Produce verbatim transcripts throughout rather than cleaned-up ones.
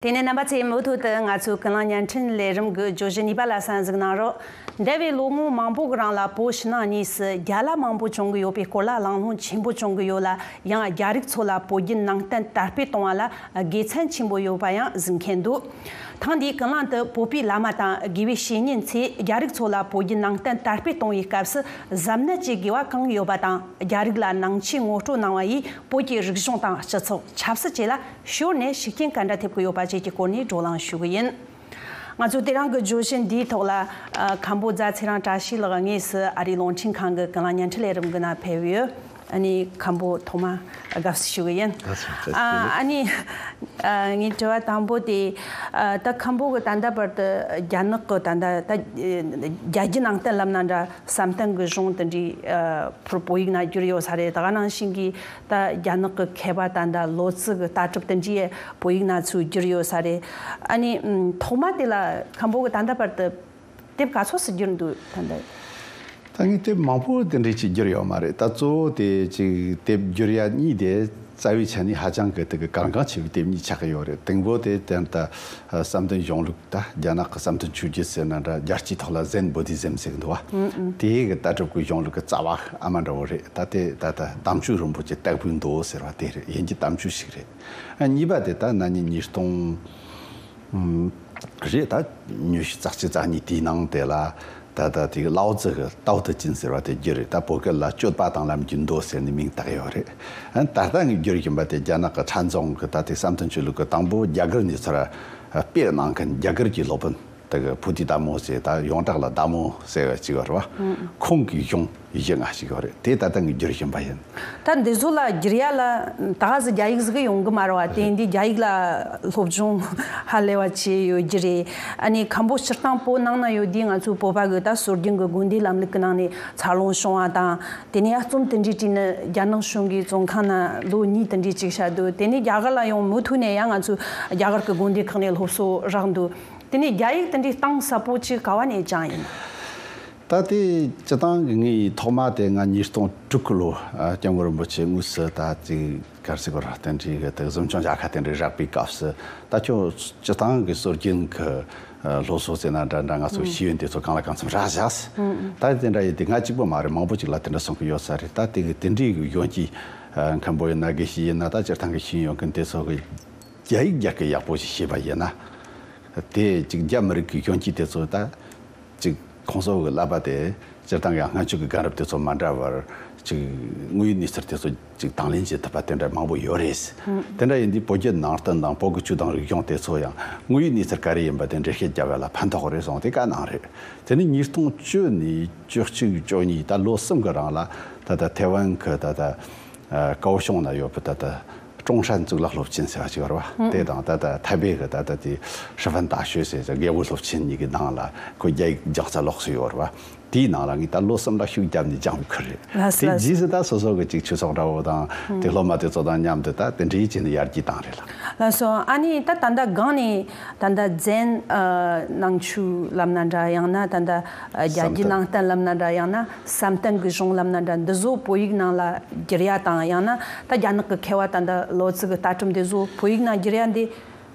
དེ་ནས་རྣམ་པ་ཚོས་མུ་མཐུད་དུ་ང་ཚོའི་ཀུན་གླེང་བརྙན་འཕྲིན་ལས་རིམ་གྱི་བརྗོད་གཞི་གཉིས་པ་ལ་གསན་གཟིགས་གནང་རོགས། འདས་པའི་ལོ་ངོ་མང་པོ་གི་རིང་ལ་བོད་ཕྱི་ནང་གཉིས་སུ་རྒྱ་ལ་མང་པོ་བྱུང་གི་ཡོད་པའི་སྐོར་ལ་གླེང་སློང་ཆེན་པོ་བྱུང་གི་ཡོད་ལ། ཡང་རྒྱ་རིགས་ཚོ་ལ་བོད་བརྒྱུད་ནང་བསྟན་དར་སྤེལ་གཏོང་བ་ལ་དགེ་མཚན་ཆེན་པོ་ཡོད་པ་ཡང་གཟིགས་མཁན་འདུག་ཐེངས་འདིའི་ཀུན་གླེང་དུ་བོད་པའི་བླ་མ་དང་དགེ་བའི་བཤེས་གཉེན་ཚོས་རྒྱ་རིགས་ཚོ་ལ་བོད་བརྒྱུད་ནང་བསྟན་དར་སྤེལ་གཏོང་བའི་སྐབས་སུ་གཟབ་ནན་བྱེད་དགོས་པ་གང་ཡོད་པ་དང་། རྒྱ་རིགས་ལ་ནང་ཆོས་ངོ་སྤྲོད་གནང་བ་ཡིས་བོད་ཀྱི་རིག་གཞུང་དང་སྤྱི་ཚོགས་ཆབ་སྲིད་བཅས་ལ་ཞོར་ནས་ཤུགས་རྐྱེན་ག་འདྲ་ཐེབས་ཀྱི་ཡོད་པ་བཅས་ཀྱི་སྐོར་ནས་བགྲོ་གླེང་ཞུ་གི་ཡིན། ང་ཚོ་དེ་རིང་གི་བརྗོད་གཞི་འདིའི་ཐོག་ལ་ཨ། མཁན་པོ་རྫ་ཚེ་རིང་བཀྲ་ཤིས་ལགས་དངོས་སུ་ཨ་རིའི་རླུང་འཕྲིན་ཁང་གི་ཀུན་གླེང་བརྙན་འཕྲིན་ལས་རིམ་གྱི་ནང་ཕེབས་ཡོད། ཨ་ནི་མཁན་པོ་ཐོག་མ་དགའ་བསུ་ཞུ་གི་ཡིན། དགའ་བསུ་བཀྲ་ཤིས་བདེ་ལེགས། ཨ་ནི་ཨ། ངའི་དྲི་བ་དང་པོ་དེ་ཨ། ད་མཁན་པོ་གི་ད་ལྟ་བར་དུ་རྒྱ་ནག་གི་ད་ལྟ་ད་རྒྱ་རྒྱུད་ནང་བསྟན་ལབ་ན་འདྲ། བསམ་གཏན་གྱི་གཞུང་དེ་འདྲའི་ཨ། ཕུར་བོད་ཡིག་ནང་བསྒྱུར་ཡོད་ས་རེད། ད་ག་ནང་བཞིན་གྱི་ད་རྒྱ་ནག་གི་མཁས་པ་ད་ལྟ་ལོ་ཙཱ་གི་ལྟ་གྲུབ་དེ་འདྲའི་བོད་ཡིག་ནང་ཚུར་བསྒྱུར་ཡོད་ས་རེད། ཨ་ནི་ཐོག་མ་དེ་ལ་མཁན་པོ་གི་ད་ལྟ་བར་དུ་དེབ་ག་ཚོད་ཙམ་བསྒྱུར་འདུག་ད་ལྟ། ད་ངས་དེབ་མང་པོ་དེ་འདྲའི་ཅིག་བསྒྱུར་ཡོད་མ་རེད། ད་གཙོ་བོ་དེ་ཅིག་དེབ་བསྒྱུར་ཡ་གཉིས་དེ་རྩ་བའི་ཆ་ནས་ཧ་ཅང་གི་དེ་གི་གལ་འགངས་ཆེ་བའི་དེབ་གཉིས་ཆགས་ཀྱི་ཡོད་རེད། དང་པོ་དེ་ད་ལྟ་བསམ་གཏན་གཞུང་ལུགས། ད་རྒྱ་ནག་གི་བསམ་གཏན་ཆོས་བརྒྱུད་ཟེར་ན་འདྲ། རྒྱལ་སྤྱིའི་ཐོག་ལ་ཟན་བོ་དྷི་ཛམ་ཟེར་གི་འདུག་བ། དེའི་གི་ལྟ་གྲུབ་ཀྱི་གཞུང་ལུགས་ཀྱི་རྩ་བ་ཨ་མ་འདྲ་བོ་རེད། ད་དེ་ད་ལྟ་དམ་ཆོས་རིན་པོ་ཆེ་སྟེགས་བུའི་མདོ་ཟེར་བ་དེ་རེད། དབྱིན་ཇི་དམ་ཆོས་ཤིག་རེད། ཨ། གཉིས་པ་དེ་ད་ན་ནིང་ཉིས་སྟོང་ཨུམ། རེད། ད་ཉི་ཤུ་རྩ་གཅིག་རྩ་གཉིས་དེའི་ནང་དེ་ལ་ད་ལྟ་དེ་ལའོ་ཙི་གི་ཏའོ་ཏེ་ཅིན་ཟེར་བ་དེ་བསྒྱུར་རེད། ད་བོད་སྐད་ལ་སྤྱོད་པ་དང་ལམ་གྱི་མདོ་ཟེར་ནས་མིང་བཏགས་ཡོད་རེད། ཨ། ད་ལྟ་ངས་བསྒྱུར་བཞིན་པ་དེ་རྒྱ་ནག་གི་ཁྲན་ཙུང་གི་ད་དེ་བསམ་གཏན་ཆོས་ལུགས་ཀྱི་དང་པོ་རྒྱ་གར་ནས་ཚུར་སྤེལ་གནང་མཁན་རྒྱ་གར་གྱི་སློབ་དཔོན་དེ་གི་བྷོ་དྷི་དྷརྨོ་ཟེར། ད་ཡོངས་གྲགས་ལ་དྷརྨོ་ཟེར་བ་ཅིག་ཡོད་རེད་བ། ཁོང་གི་གཞུང་བཞི་ལྔ་ཞིག་ཡོད་རེད། དེ་ད་ལྟ་ངས་བསྒྱུར་བཞིན་པ་ཡིན། ད་འདི་ཚོ་ལ་བསྒྱུར་ཡ་ལ་ད་ག་ཟེ་རྒྱ་ཡིག་ཟིག་ཡོང་གི་མ་རེད་བ། དེ་འདི་རྒྱ་ཡིག་ལ་སློབ་སྦྱོང་ཧ་ལས་པ་བྱས་ཡོད་རྒྱུ་རེད། ཨ་ནི་མཁན་པོ་སྤྱིར་བཏང་བོད་ནང་ན་ཡོད་དུས་ང་ཚོའི་བོད་པ་གི་ད་སྲོལ་རྒྱུན་གི་དགོན་སྡེ་ལམ་ལུགས་ཀྱི་ནང་ནས་འཚར་ལོངས་བྱུང་བ་དང་། དེ་ནས་རྩོམ་དེ་འདྲའི་བྲིས་ནི་རྒྱ་ནག་གཞུང་གི་བཙོན་ཁང་ན་ལོ་གཉིས་དེ་འདྲའི་ཅིག་བཞག་འདུག་དེ་ནས་རྒྱ་གར་ལ་ཡོང་མུ་མཐུད་ནས་ཡང་ང་ཚོའི་རྒྱ་གར་གི་དགོན་སྡེ་ཁག་ནས་སློབ་གསོ་རག་འདུག་དེ་ནས་རྒྱ་ཡིག་དེ་འདྲའི་གཏིང་ཟབ་པོ་ཅིག་ག་བ་ནས་སྦྱངས་ཡིན། ད་དེ་སྤྱི་བཏང་གི་ངའི་ཐོག་མ་དེ་ང་ཉིས་སྟོང་དྲུག་གི་ལོ། ཨ། སྐྱབས་མགོན་རིན་པོ་ཆེ་དངོས་སུ་ད་ཅིག་ག་རེ་ཟེར་དགོས་རེད། དེ་འདྲའི་གི་དེ་གཟིམ་ཆུང་མཇལ་ཁ་དེ་འདྲའི་རག་པའི་སྐབས་སུ། ད་ཁྱོད་སྤྱི་བཏང་གི་སྲོལ་རྒྱུན་གི་ཨ། སློབ་གསོ་ཟེར་ན་འདྲ་འདྲ། ང་ཚོ་ཤེས་ཡོན་དེ་ཚོ་གང་ལ་གང་འཚམ་རག་བཞག་ད་དེ་འདྲ་ཡིན་དུས་ང་གཅིག་པོ་མ་རེད། མང་པོ་ཅིག་ལ་དེ་འདྲ་གསུང་གི་ཡོད་ས་རེད། ད་དེ་གི་དེ་འདྲའི་གི་གཞོན་སྐྱེས་ཨ། མཁན་པོ་ཡིན་ན་དགེ་བཤེས་ཡིན་ན། ད་སྤྱིར་བཏང་གི་ཤེས་ཡོན་ཡོད་མཁན་དེ་ཚོ་གི་རྒྱ་ཡིག་རྒྱ་སྐད་ཡག་པོ་ཞིག་ཤེས་པ་ཡིན་ན། དེ་ཅིག་རྒྱ་མི་རིགས་ཀྱི་གཞོན་སྐྱེས་དེ་ཚོ་ད་ཅིག་ཁོང་ཚོ་གི་བསླབ་པ་དེ་སྤྱིར་བཏང་གི་སྔོན་ཆད་ཀྱི་རྒན་རབས་དེ་ཚོ་མ་འདྲ་བར་ཅིག་དངོས་ཡོད་གནས་ཚུལ་དེ་ཚོ་ཅིག་དང་ལེན་བྱེད་ཐུབ་པ་དེ་འདྲ་མང་པོ་ཡོད་རེད། དེ་འདྲ་ཡིན་དུས་བོད་བརྒྱུད་ནང་བསྟན་དང་བོད་ཀྱི་ཆོས་དང་རིག་གཞུང་དེ་ཚོ་ཡང་དངོས་ཡོད་གནས་ཚུལ་ག་རེ་ཡིན་པ་དེ་འགྲེལ་བཤད་རྒྱབ་ཡ་ལ་ཕན་ཐོགས་རེད་གསུངས་ཏེ་བཀའ་གནང་རེད། དེ་ནས་ཉིས་སྟོང་བཅུ་ནས་བཅུ་གཅིག་བཅུ་གཉིས། ད་ལོ་གསུམ་གི་རིང་ལ་ད་ལྟ་ཐེ་ཝན་གི་ད་ལྟ་ཨ། ཀའོ་ཤུང་ན་ཡོད་པའི་ད་ལྟ་ཀྲུང་ཧྲན་གཙུག་ལག་སློབ་ཆེན་ཟེར་བ་ཅིག་ཡོད་རེད་བ། དེ་དང་ད་ལྟ་ཐའེ་པེ་གི་ད་ལྟ་དེ་ཧྲི་ཧྥན་ཏ་ཤོས་ཟེར་ཟེར་རྒྱལ་པོའི་སློབ་ཆེན་གཉིས་ཀྱི་ནང་ལ་ཁོ་རྒྱ་ཡིག་སྦྱང་ས་ལོགས་སུ་ཡོད་རེད་བ། དེའི་ནང་ལ་ངས་ད་ལོ་གསུམ་ལ་ཤུགས་བརྒྱབ་ནས་སྦྱངས་པའི་ཁུལ་རེད། ལགས་སོ། དེ་ལགས་སོ། རྗེས་སུ་ད་སོ་སོ་གི་ཅིག་ཆོས་ཚོགས་འདྲ་བོ་དང་དེ་སློབ་མ་དེ་ཚོ་དང་མཉམ་དུ་ད་དེ་འདྲའི་བྱས་ནས་ཡར་རྒྱས་བཏང་རེད་ལ། ལགས་སོ། ཨ་ནི་ད་ད་ལྟ་སྒང་ནས་ད་ལྟ་ཛན་ཨ། ནང་ཆོས་ལབ་ན་འདྲ། ཡང་ན་ད་ལྟ་ཨ། རྒྱ་རྒྱུད་ནང་བསྟན་ལབ་ན་འདྲ། ཡང་ན་བསམ་གཏན་གྱི་གཞུང་ལབ་ན་འདྲ། འདི་ཚོ་བོད་ཡིག་ནང་ལ་བསྒྱུར་ཡ་དང་། ཡང་ན་ད་རྒྱ་ནག་གི་མཁས་པ་ད་ལྟ་ལོ་ཙཱ་གི་ལྟ་གྲུབ་འདི་ཚོ་བོད་ཡིག་ནང་བསྒྱུར་ཡ་འདི་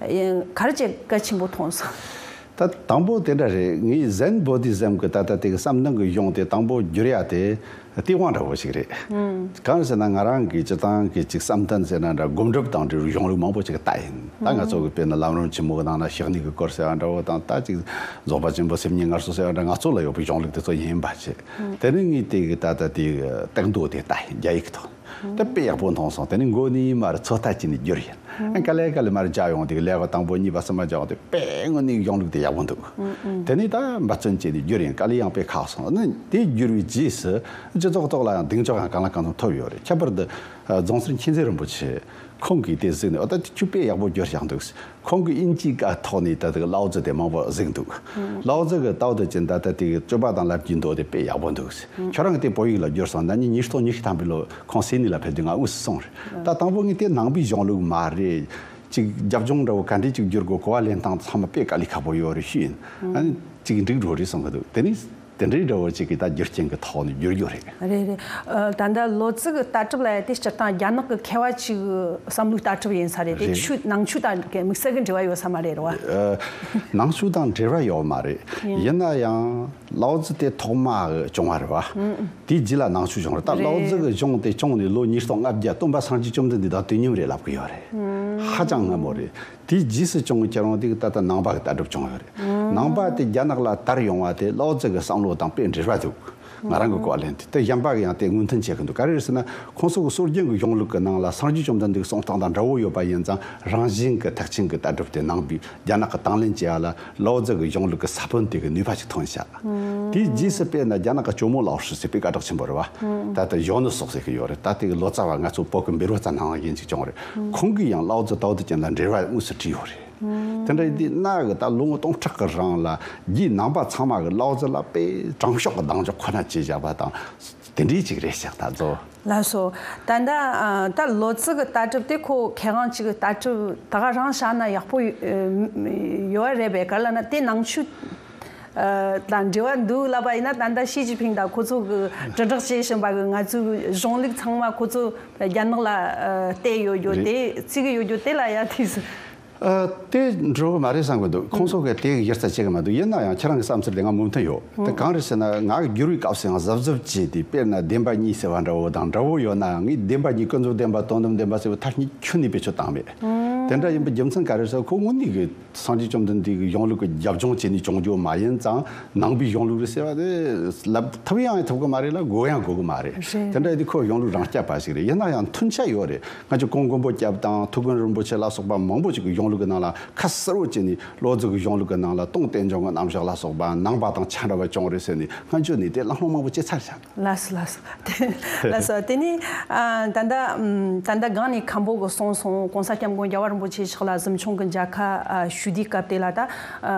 ག་རེ་བྱས་གལ་ཆེན་པོ་མཐོང་སོང་། ད་དང་པོ་དེ་འདྲ་རེད། ངས་ཛན་བོ་དྷི་ཛམ་གི་ད་ལྟ་དེ་གི་བསམ་གཏན་གྱི་གཞུང་དེ་དང་པོ་བསྒྱུར་ཡ་དེ་སྟེས་དབང་འདྲ་བོ་ཞིག་རེད། གང་ཟེར་ན་ང་རང་གི་སྤྱི་བཏང་གི་ཅིག་བསམ་གཏན་ཟེར་ན་འདྲ། སྒོམ་སྒྲུབ་དང་འབྲེལ་བའི་གཞུང་ལུགས་མང་པོ་ཅིག་ལྟ་ཡིན། ད་ང་ཚོ་གི་དཔེར་ན་ལམ་རིམ་ཆེན་མོ་གི་ནང་ན་བཤེས་གཉེན་གྱི་སྐོར་ཟེར་བ་འདྲ་བོ་དང་། ད་ཅིག་རྫོགས་པ་ཆེན་པོ་སེམས་ཉིད་ངལ་གསོ་ཟེར་བ་འདྲ། ང་ཚོ་ལ་ཡོད་པའི་གཞུང་ལུགས་དེ་ཚོ་ཡིན་པ་བྱས། དེ་ནས་ངས་དེ་གི་ད་ལྟ་དེ་གི་སྟེགས་མདོ་དེ་ལྟ་ཡིན། རྒྱ་ཡིག་ཐོག་དེ་དཔེ་ཡག་པོ་མཐོང་སོང་། དེ་ནས་མགོ་ནས་མར་ཚོད་ལྟ་བྱས་ནས་བསྒྱུར་ཡིན། ཨ། ག་ལེ་ག་ལེ་མར་སྦྱར་ཡོང་དུས་ཀླད་པ་དང་པོ་གཉིས་པ་གསུམ་པ་སྦྱར་ཡོང་དུས་དཔེ་དངོས་གནས་གཞུང་ལུགས་དེ་ཡག་པོ་འདུག་དེ་ནས་ད་འབད་བརྩོན་བྱས་ནས་བསྒྱུར་ཡིན། དཀའ་ལས་ཡང་དཔེ་ཁག་སོང་། ཨ་ནི་དེ་བསྒྱུར་བའི་རྗེས་སུ་སྤྱི་ཚོགས་ཐོག་ལ་ཡང་གདེང་འཇོག་ཡང་གང་ལ་གང་འཚམ་ཐོབ་ཡོད་རེད། ཁྱད་པར་དུ་ཨ། རྫོང་སར་མཁྱེན་བརྩེ་རིན་པོ་ཆེ་ཁོང་གིས་དེ་གཟིགས་ནས། ཨོ་ད་ཁྱོད་དཔེ་ཡག་པོ་བསྒྱུར་བཞག་འདུག་ཁོང་གིས་དབྱིན་ཇིའི་སྐད་ཐོག་ནས་ད་ལྟ་ལའོ་ཙི་དེ་མང་པོ་གཟིགས་འདུག་ལའོ་ཙི་གི་ཏའོ་ཏེ་ཅིན་ད་ལྟ་དེ་གི་སྤྱོད་པ་དང་ལམ་གྱི་མདོ་དེ་དཔེ་ཡག་པོ་འདུག་ཁྱོད་རང་གིས་དེ་བོད་ཡིག་ལ་བསྒྱུར་སོང་། ན་ནིང་ཉིས་སྟོང་ཉི་ཤུ་ཐམ་པའི་ལོ་ཁོང་སིད་ནི་ལ་ཕེབས་དུས་ང་དངོས་སུ་སོང་རེད། ད་དང་པོ་ངས་དེ་ནང་པའི་གཞུང་ལུགས་མ་རེད། ཅིག་རྒྱབ་ལྗོངས་འདྲ་བོ་ག་འདྲས་ཅིག་བསྒྱུར་དགོས། གོ་བ་ལེན་སྟངས་ཚང་མ་དཔེ་དཀའ་ལས་ཁག་པོ་ཡོད་རེད་ཞུས་ཡིན། ཨ་ནི་ཅིག་འགྲིག་འགྲོ་རེད་གསུང་གི་འདུག་དེ་ནས་ དེ་འདྲའི་འདྲ་བོ་ཅིག་གི་ད་རྒྱུ་རྐྱེན་གྱི་ཐོག་ནས་འགྱུར་རྒྱུ་རེད། རེད་རེད། ཨ། ད་ལྟ་ལོ་ཙཱ་གི་ལྟ་གྲུབ་ལ་ཡ་དེ་སྤྱིར་བཏང་རྒྱ་ནག་གི་མཁས་པ་ཅིག་གི་བསམ་བློའི་ལྟ་གྲུབ་ཡིན་ས་རེད། དེ་རེད། ཆོས་ནང་ཆོས་དང་དམིགས་བསལ་གྱི་འབྲེལ་བ་ཡོད་ས་མ་རེད་རེད་བ། ཨ། ནང་ཆོས་དང་འབྲེལ་བ་ཡོད་མ་རེད། ཡིན། ཡིན་ན་ཡང་ལའོ་ཙཱ་དེ་ཐོག་མ་གི་བྱུང་བ་རེད་བ། ཨང་། དེའི་རྗེས་ལ་ནང་ཆོས་བྱུང་རེད། ད་རེད། ལའོ་ཙཱ་གི་གཞུང་དེ་བྱུང་ནས་ལོ་ཉིས་སྟོང་ལྔ་བརྒྱ། སྟོན་པ་སངས་རྒྱས་བཅོམ་ལྡན་འདས་དང་དུས་མཉམ་རེད་ལབ་གི་ཡོད་རེད། ཨང་། ཧ་ཅང་སྔ་མོ་རེད། དེའི་རྗེས་སུ་བྱུང་བའི་ཁྱེད་རང་དེ་གི་ད་ལྟ་ནང་པ་གི་ལྟ་གྲུབ་བྱུང་ཡོད་རེད། ཨང་། ནང་པ་དེ་རྒྱ་ནག་ལ་དར་ཡོང་བ་དེ་ལའོ་ཙཱ་གི་བསམ་བློ་དང་དཔེ་འབྲེལ་བ་འདུག། ང་རང་གི་གོ་བ་ལེན་དུས་དེ་གཞན་པ་གི་ཡང་དེ་ངོས་འཛིན་བྱེད་ཀྱི་འདུག། ག་རེ་རེད་ཟེར་ན། ཁོང་ཚོ་གི་སྲོལ་རྒྱུན་གྱི་གཞུང་ལུགས་ཀྱི་ནང་ལ་སངས་རྒྱས་བཅོམ་ལྡན་འདས་ཀྱི་གསུང་སྟངས་དང་འདྲ་བོ་ཡོད་པ་ཡིན་ཙང་། རང་བཞིན་གྱི་ཐེག་ཆེན་གྱི་ལྟ་གྲུབ་དེ་ནང་པའི་རྒྱ་ནག་གི་དང་ལེན་བྱེད་ཡ་ལ་ལའོ་ཙཱ་གི་གཞུང་ལུགས་ཀྱི་ས་བོན་དེ་གི་ནུས་པ་ཞིག་ཐོན་ཤག། དེའི་རྗེས་སུ་དཔེར་ན་རྒྱ་ནག་གི་ཇོ་མོ་ལའོ་ཧྲི་ཟེར་དཔེ་སྐད་གྲགས་ཆེན་པོ་རེད་བ། ད་ལྟ་གཞོན་ནུ་སོགས་ཟེར་གི་ཡོད་རེད། ད་དེ་གི་ལོ་ཙཱ་བ་ང་ཚོ་བོད་ཀྱི་འབུལ་བ་ཙམ་ནང་ཡིན་ཅིག་བྱུང་རེད། ཁོང་གིས་ཡང་ལའོ་ཙཱ་ཏའོ་ཏེ་ཅན་ལ་འགྲེལ་བ་དངོས་སུ་བྲིས་ཡོད་རེད། དེ་འདྲ་ཡིན་དུས་གནའ་གི་ད་ལོ་ངོ་སྟོང་ཕྲག་གི་རིང་ལ་རྒྱའི་ནང་པ་ཚང་མ་གི་ལའོ་ཙཱ་ལ་དཔེ་དྲང་ཕྱོགས་ཀྱི་གདེང་འཇོག་ཁོ་ན་བྱས་བཞག་པ་དང་། དེ་འདྲའི་ཅིག་རེད་ཤག་ད་གཙོ། ལགས་སོ། ད་ལྟ་ཨ། ད་ལོ་ཙཱ་གི་ལྟ་གྲུབ་དེ་ཁོ་མཁས་དབང་ཅིག་གི་ལྟ་གྲུབ་ད་ག་རང་བཞག་ན་ཡག་པོ་ཡོད་རེད་པས། ག་རེ་ལབ་ན་དེ་ནང་ཆོས་ཨ། དང་འབྲེལ་བ་འདུག་ལབ་པ་ཡིན་ན། ད་ལྟ་ཞི་ཅིན་ཕིང་དང་ཁོ་ཚོ་གི་དྲིལ་བསྒྲགས་བྱེད་བཞིན་པ་གི་ང་ཚོའི་གཞུང་ལུགས་ཚང་མ་ཁོ་ཚོ་རྒྱ་ནག་ལ་ཨ། བལྟས་ཡོད་རྒྱུ། རེད། དེ་བརྩི་གི་ཡོད་རྒྱུ་དེ་ལ་ཡ་དེ་ཟེར། ཨ། དེ་འགྲོ་གི་མ་རེད་བསམ་གི་འདུག། ཁོང་ཚོ་གིས་དེ་གི་གཞི་རྩ་བྱེད་གི་མ་འདུག། ཡིན་ན་ཡང་ཁྱེད་རང་གི་བསམ་ཚུལ་དེ་ང་མོས་མཐུན་ཡོད། དེ་གང་རེད་ཟེར་ན། ང་གི་བསྒྱུར་བའི་སྐབས་སུ་ཡང་གཟབ་གཟབ་བྱས་ཏེ། དཔེར་ན་བདེན་པ་གཉིས་ཟེར་བ་འདྲ་བོ་དང་འདྲ་བོ་ཡོད་ནའང་། ངས་བདེན་པ་གཉིས་ཀུན་རྫོབ་བདེན་པ་དོན་དམ་བདེན་པ་ཟེར་བའི་མཐར་གཉིས་ཁྱོན་ནས་བེད་སྤྱོད་བཏང་མེད། དེ་འདྲ་ཡིན་པའི་རྒྱུ་མཚན་ག་རེ་ཟེར། ཁོ་དངོས་གནས་ཀྱི་སངས་རྒྱས་བཅོམ་ལྡན་འདས་ཀྱི་གཞུང་ལུགས་ཀྱི་རྒྱབ་ལྗོངས་བྱས་ནས་བྱུང་རྒྱུ་མ་ཡིན་ཙང་། ནང་པའི་གཞུང་ལུགས་རེད་ཟེར་བ་དེ་ལབ་ཐུབ་ཡང་ཐུབ་གི་མ་རེད་ལ། དགོས་ཡང་དགོས་གི་མ་རེད། རེད། དེ་འདྲ་ཡིན་དུས་ཁོ་གཞུང་ལུགས་རང་རྐྱ་པ་ཞིག་རེད། ཡིན་ན་ཡང་མཐུན་ཆ་ཡོད་རེད། ང་ཚོ་ཀོང་མགོན་པོ་སྐྱབས་དང་ཐུའུ་བཀྭན་རིན་པོ་ཆེ་ལ་སོགས་པ་མང་པོ་ཅིག་གི་གཞུང་ལུགས་ཀྱི་ནང་ལ་ཁ་གསལ་བོ་བྱས་ནས། ལའོ་ཙཱ་གི་གཞུང་ལུགས་ཀྱི་ནང་ལ་ལྟུང་རྟེན་འབྱུང་གི་རྣམ་གཞག་ལ་སོགས་པ་ནང་པ་དང་ཆ་འདྲ་བ་བྱུང་རེད་ཟེར་ནས་སྔ་འཇུག་ནས་དེ་བླངས་བླངས་མང་པོ་བྱས་ཚར་བཞག། ལགས་སོ། ལགས་སོ། ལགས་སོ། དེ་ནས་ཨ། ད་ལྟ་ཨམ། ད་ལྟ་སྒང་ནས་མཁན་པོ་གིས་གསུངས་སོང་། ༸གོང་ས་༸སྐྱབས་མགོན་རྒྱལ་བ་རིན་པོ་ཆེ་མཆོག་ལ་གཟིམ་ཆུང་གི་མཇལ་ཁ་ཨ། ཞུ་དུས་སྐབས་དེ་ལ། ད་ཨ།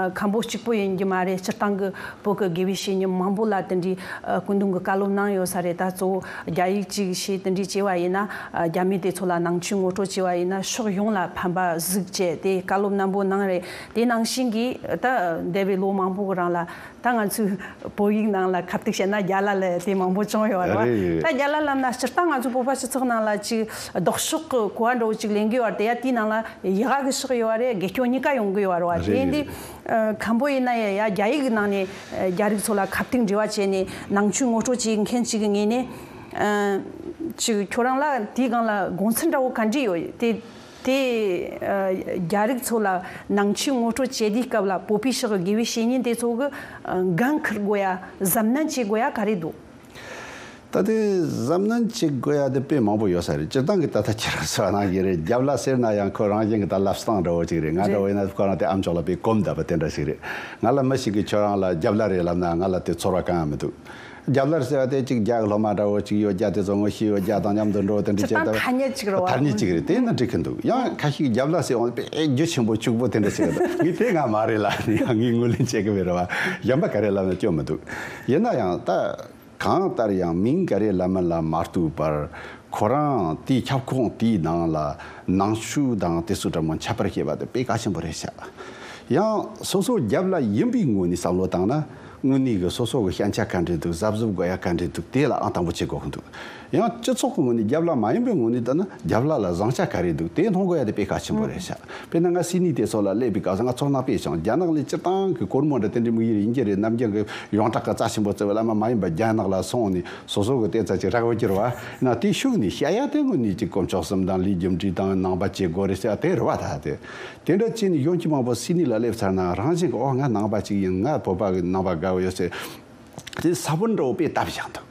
མཁན་པོ་གཅིག་པོ་ཡིན་རྒྱུ་མ་རེད། སྤྱིར་བཏང་གི་བོད་ཀྱི་དགེ་བའི་བཤེས་གཉེན་མང་པོ་ལ་དེ་འདྲའི་ཨ། སྐུ་མདུན་གྱིས་བཀའ་སློབ་གནང་ཡོད་ས་རེད། ད་གཙོ་བོ་རྒྱ་ཡིག་ཅིག་ཤེས། དེ་འདྲའི་བྱས་པ་ཡིན་ན། ཨ། རྒྱ་མི་དེ་ཚོ་ལ་ནང་ཆོས་ངོ་སྤྲོད་བྱས་པ་ཡིན་ན་ཕྱོགས་ཡོངས་ལ་ཕན་པ་ཟིག་བྱས། དེ་བཀའ་སློབ་རྣོན་པོ་གནང་རེད། དེ་ནང་བཞིན་གྱི་ད་འདས་པའི་ལོ་མང་པོ་གི་རིང་ལ། ད་ང་ཚོའི་བོད་ཡིག་ནང་ལ་ཁ་ཐུག་བཤད་ན་རྒྱ་ལ་ལབ་དེ་མང་པོ་བྱུང་ཡོད་རེད་བ། རེད། ད་རྒྱ་ལ་ལབ་ན་སྤྱིར་བཏང་ང་ཚོ་བོད་པ་སྤྱི་ཚོགས་ནང་ལ་ཅིག་ལྡོག་ཕྱོགས་ཀྱི་གོ་བ་འདྲ་བོ་ཅིག་ལེན་གྱི་ཡོད་རེད། དེ་ཡ་དེའི་ནང་ལ་ཡི་གེ་གི་ཕྱོགས་ཡོད་རེད། དགེ་སྐྱོན་གཉིས་ཀ་ཡོང་གི་ཡོད་རེད་བ། རེད། དེ་འདི་མཁན་པོ་ཡིན་ན་ཡ་ཡ་རྒྱ་ཡིག་གི་ནང་ནས་རྒྱ་རིགས་ཚོ་ལ་ཁ་ཐུག་འབྲེལ་བ་བྱས་ནས་ནང་ཆོས་ངོ་སྤྲོད་བྱེད་མཁན་ཅིག་གི་ངོས་ནས་ཅིག་ཁྱོད་རང་ལ་དེའི་སྒང་ལ་དགོངས་ཚུལ་འདྲ་བོ་ག་འདྲ་ཡོད། དེ། དེ་ཨ། རྒྱ་རིགས་ཚོ་ལ་ནང་ཆོས་ངོ་སྤྲོད་བྱེད་དུས་སྐབས་ལ་བོད་པའི་ཕྱོགས་ཀྱི་དགེ་བའི་བཤེས་གཉེན་དེ་ཚོ་གི་ཨ། འགན་འཁུར་དགོས་ཡ། གཟབ་ནན་བྱེད་དགོས་ཡ་ག་རེ་འདུག། ད་དེ་གཟབ་ནན་བྱེད་དགོས་ཡ་དེ་དཔེ་མང་པོ་ཡོད་ས་རེད། སྤྱིར་བཏང་གི་ད་ལྟ་ཁྱེད་རང་ཟེར་བ་ནང་བཞིན་རེད། རྒྱབ་ལ་ཟེར་ན་ཡང་ཁོ་རང་བཞིན་གྱི་ད་ལབ་སྟངས་འདྲ་བོ་ཅིག་རེད། ང་འདྲ་བོ་ཡིན་ན་ཁོ་རང་དེ་ཨ་མཆོག་ལ་དཔེ་གོམས་བསྡད་པ་དེ་འདྲ་ཞིག་རེད། ང་ལ་མི་ཞིག་གིས་ཁྱོད་རང་ལ་རྒྱབ་ལ་རེད་ལབ་ན་ང་ལ་དེ་ཚོར་བ་གང་ཡང་མི་འདུག། རྒྱབ་ལ་ཟེར་བ་དེ་གཅིག་རྒྱ་གི་སློབ་མ་འདྲ་བོ་གཅིག་ཡོད། རྒྱ་དེ་ཚོ་ངོ་ཤེས་ཡོད། རྒྱ་དང་མཉམ་དུ་འགྲོ། དེ་འདྲ་བྱས་སྟབས་ཐ་སྙད་ཅིག་རེད་བ། ཐ་སྙད་ཅིག་རེད། དེ་ན་འགྲིག་གི་འདུག། ཡང་ཁ་ཤས་ཀྱིས་རྒྱབ་ལ་ཟེར་འོང་དཔེ་རྒྱུ་ཆེན་པོ་ཕྱུག་པོ་དེ་འདྲ་ཟེར་གི་འདུག། ངས་དེ་ང་མ་རེད་ལབ་ནས་ཡང་ངས་ངོས་ལེན་བྱེད་གི་མེད་རེད་བ། གཞན་པ་ག་རེ་ལབ་ན་སྐྱོན་མི་འདུག། ཡིན་ན་ཡང་ད་གང་ལྟར་ཡང་མིང་ག་རེ་ལབ་མིན་ལ་མ་ལྟོས་པར། ཁོ་རང་དེའི་ཁྱབ་ཁོངས་དེའི་ནང་ལ་ནང་ཆོས་དང་དེ་ཚོ་འདྲ་མོ་ཁྱད་པར་ཕྱེ་བ་དེ་དཔེ་གལ་ཆེན་པོ་རེད་ཤག། ཡང་སོ་སོ་རྒྱབ་ལ་ཡིན་པའི་ངོས་ནས་བསམ་བློ་བཏང་ན། དངོས་གནས་ཀྱི་སོ་སོ་གི་ཞན་ཆ་ག་འདྲ་འདུག། གཟབ་གཟབ་དགོས་ཡ་ག་འདྲ་འདུག། དེ་ལ་ཨང་དང་པོ་བྱེད་དགོས་ཀྱི་འདུག། ཡང་སྤྱི་ཚོགས་ཀྱི་ངོས་ནས་རྒྱབ་ལ་མ་ཡིན་པའི་ངོས་ནས་བལྟས་ན་རྒྱབ་ལ་ལ་བཟང་ཆ་ག་རེ་འདུག། དེ་མཐོང་དགོས་ཡ་དེ་དཔེ་གལ་ཆེན་པོ་རེད་ཤག། དཔེར་ན་ང་སིད་ནི་དེ་ཚོ་ལ་སླེབས་པའི་སྐབས་སུ་ང་ཚོར་སྣང་དཔེ་བྱུང་། རྒྱ་ནག་ལ་སྤྱིར་བཏང་གི་སྒོར་མོ་འདྲ་དེ་འདྲའི་དམིགས་ཡུལ་ཡིན་གྱི་རེད། ནམ་རྒྱུན་གྱི་ཡོངས་གྲགས་ཀྱི་རྩ་ཆེན་པོ་བརྩི་བའི་བླ་མ་མ་ཡིན་པ་རྒྱ་ནག་ལ་སོང་ནས་སོ་སོ་གི་དེ་ཙམ་ཅིག་རག་པ་གྱུར་བ་ན། དེའི་ཤུགས་ནས་བཤད་ཡ་དེ་དངོས་གནས་ཀྱི་དཀོན་མཆོག་གསུམ་དང་ལས་རྒྱུ་འབྲས་དང་ནང་པ་བྱེད་དགོས་རེད་ཟེར་བ་དེ་རེད་བ། ད་དེ་དེ་འདྲ་བྱས་ནས་ཡོང་གི་མང་པོ་སིད་ནི་ལ་སླེབས་ཚར་ན་རང་བཞིན་གྱི་འོ་ང་ནང་པ་ཅིག་ཡིན། ང་བོད་པ་གི་ནང་པ་དགའ་བོ་ཡོད་ཟེར། དེ་ས་བོན་འདྲ་བོ་དཔེ་བཏབ་བཞག་འདུག།